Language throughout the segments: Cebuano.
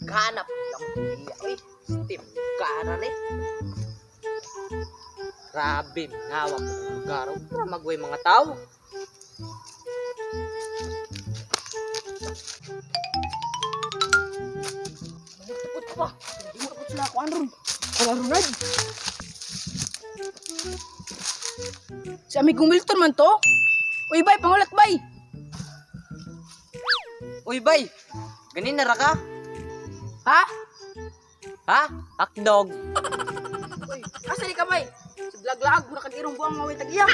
Ganap lang iya oy. Steam kana ni. Grabe, ngawa ko ng lugar. Para magway mga tao. Tukod ka pa. Hindi mo takot sila ako anron. Wala Ronald. Si amigong Milton man to. Uy, bay, pangulat, bay. Uy, bay. Ganin na ra ka? Ha? Ha? Hakdog. Uy, asa ni ka, bay? Sa laglag, mura kag irong buang maway tag-iya.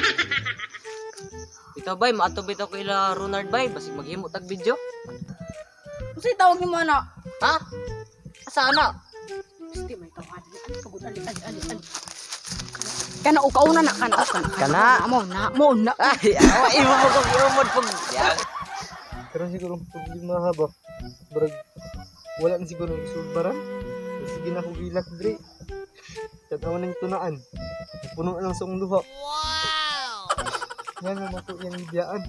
Ito bay, maato bitaw ko ila Ronald bay, basig maghimo tag video. Unsay tawag nimo ana? Ha? Asa ana? Piste may tawanan. Ano pagod ali ali ali ali. Kana o kauna na kana o kana. Kana. Mo na mo na. Ay, awa imo mo kog iumod pag. Ya. Karon siguro ang problema ha ba? Brag, wala na siguro ang isulbaran. Sige na ko gilak dre. Tanaw nang tunaan. Puno na lang sa akong luha. Wow! Yan naman ko yan biyaan.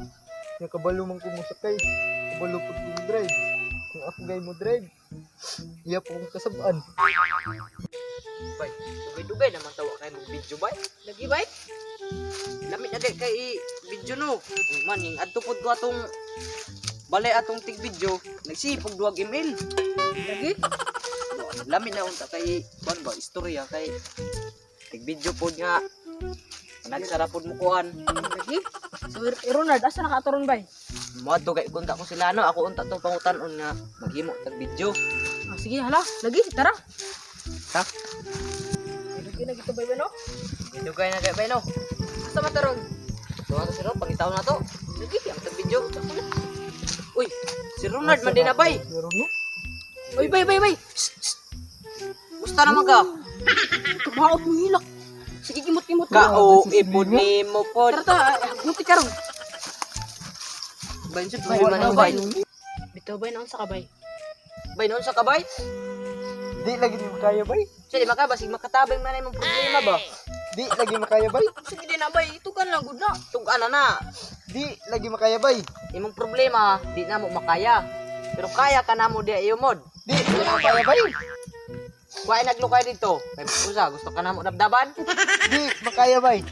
Nga kabalo man ko mosakay. Kabalo pud ko mo drive. Kung ako gay mo drive, iya po kong kasabaan. Bay, dugay-dugay naman tawa kay mag video bay. Lagi bay. Lami na kay kay video no. Uy, man ning adto pod ko atong balay atong tig video, nagsipog duwag email. Lagi. Lami na unta kay kuan ba istorya kay tig video pod nga nagsara pod mo kuan. Lagi. So Ronald asa na ka atoron bay? Moadto kay kunta ko sila no, ako unta tong pangutan-on nga maghimo tag video. Ah, sige hala, lagi tara. Ha? Lagi na gito bay ba no? Dugay na kay bay no. Asa man taron? Tuwa to si Ron, pangitaw na to. Lagi. Ang tag video. Uy, si Ronald man din na bay. Pero no, Uy bay bay bay. Shh, shh. Gusta naman ka. Tumaot mo hilak. Sige kimot-kimot Ka mo. o ipod nimo pod. Tara ta, guti karon. Bay unsa problema nimo bay? Bitaw bay naon sa kabay. Bay noon sa kabay? di lagi ni makaya bay. Sa di maka basig makatabang man imong problema ba? Di lagi makaya bay. Sige din na bay, itukan lang gud na. Tug-an na na. Di lagi makaya bay. Imong problema di na mo makaya. Pero kaya ka na mo di iumod. Di lagi makaya bay. Kuhay naglukay dito. Kay usa gusto ka na mo dabdaban? Di makaya bay.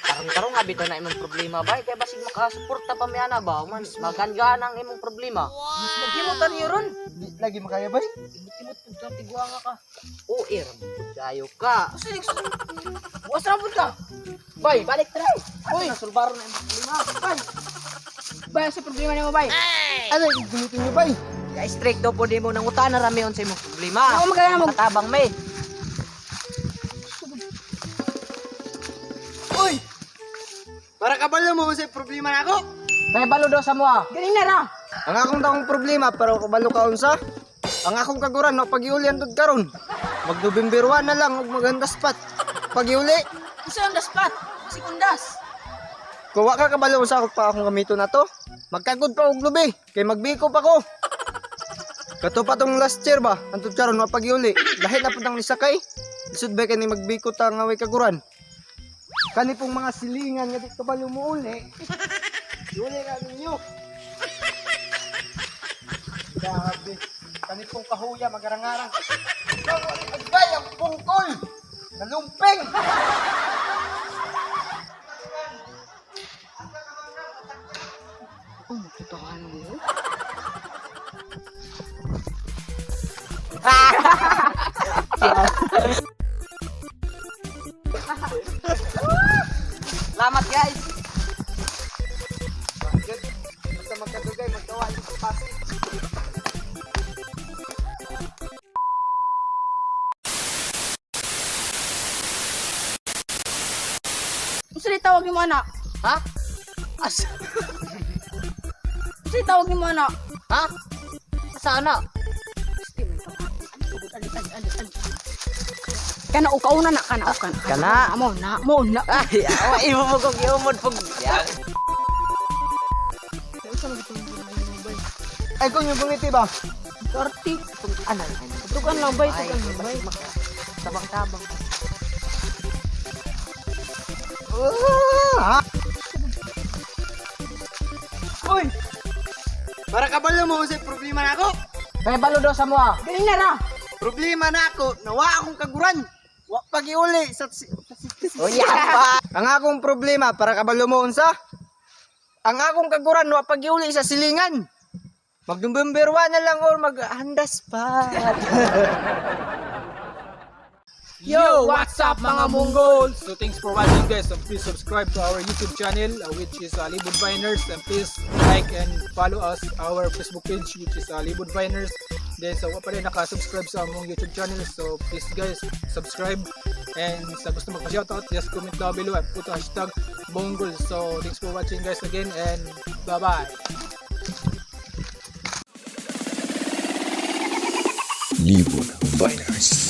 Tarong-tarong nga bitaw na imong problema bay kay basig makasuporta pa mi ana ba? Man magan-gan ang imong problema. Maghimutan niyo ron. Di lagi makaya bay. Imot-imot pud ka tiguanga ka. Uir, kayo ka. Asa ni Wasa na pud ka. Bay, Balik tara. uy, nasulbaro na imong problema. Bay. Bay sa problema nimo bay. Ano yung gamitin niyo bay? Kay strike daw po di mo nangutan na rami sa imong problema. Ako magkaya mo. Katabang may. Uy! Para kabalo mo sa problema na ako. Kay balo daw sa moa. Galing na ra. Ang akong dakong problema pero kabalo ka unsa? Ang akong kaguran no pagiuli antud karon. Mag November 1 na lang ug maganda spot. Pagiuli, Usa ang daspat. Sekundas. kuwa ka kabalo unsa ako pa akong gamito na to. Magkagod pa og lubi kay magbiko pa ko. Kato pa tong last year ba, antud karon wa pagiuli. Lahi na pud ang nisakay. Lisod ba kani magbiko ta nga way kaguran? Kani pong mga silingan nga di kabalo mo uli. Uli na ninyo. Grabe. Kani pong kahuya magarangarang. Ikaw ang agay ang pungkol. Nalumpeng. Oh, makita ka na mo. Salamat guys. Basta magkadugay magkawa sa Pasig. Usa ni tawag nimo ana? Ha? Asa? Usa ni tawag nimo ana? Ha? Asa ana? Piste may tawanan. Ano pagod ali ali ali ali. Kana o kauna na kana o kana. Kana. Mo na mo na. Ay, awa imo mo kog iumod pag. Ya. Usa man gitong problema nimo bay. Ay kung yung gumiti ba? Karti. Ana. Tukan lang bay, tukan lang bay. Tabang-tabang. Ah! Uy! Para kabalo mo sa problema na ako. Kaya balo daw sa moa. Dali na ra. Problema na ako, nawa akong kaguran. Wa pagiuli sa Oh yeah. Ang akong problema para kabalo mo unsa? Ang akong kaguran wa pagiuli sa silingan. Mag November 1 na lang or maghandas pa. Yo, what's up, mga Mongols? So thanks for watching, guys, and please subscribe to our YouTube channel, which is Libod Viners, and please like and follow us our Facebook page, which is Libod Viners. Then sa so, pa rin naka-subscribe sa among YouTube channel, so please, guys, subscribe, and sa gusto magpa-shoutout, just comment down below and put #Mongols. So thanks for watching, guys, again, and bye-bye. Libon Viners.